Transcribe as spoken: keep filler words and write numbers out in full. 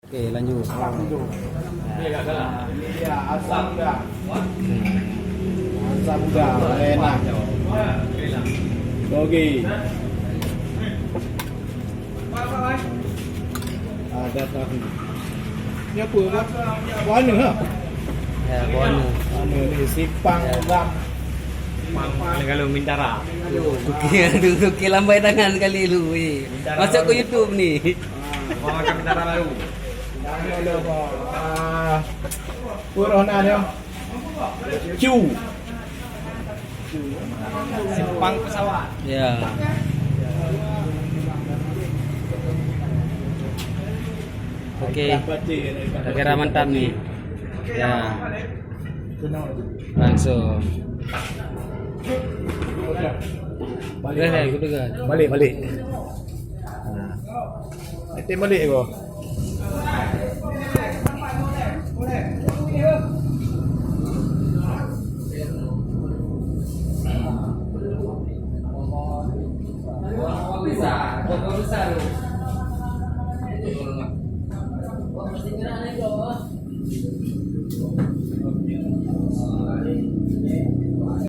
Oke, lanjut. Asam udah. Ini dia asam udah. Asam udah, enak. Oke. Ada tahu. Ini apa, Bang? Warna, ha? Ya, warna. Warna ni, simpang lam. Simpang kalau Mintara. Oke, aduh, oke, lambai tangan sekali lu, weh. Masuk ke YouTube ni. Ah, orang macam Mintara baru. Ah, Purona dia. Cu. Simpang pesawat. Ya. Oke. Kira mantap ni. Ya. Langsung. Balik, balik. Balik, balik. Nah. Nanti balik ko.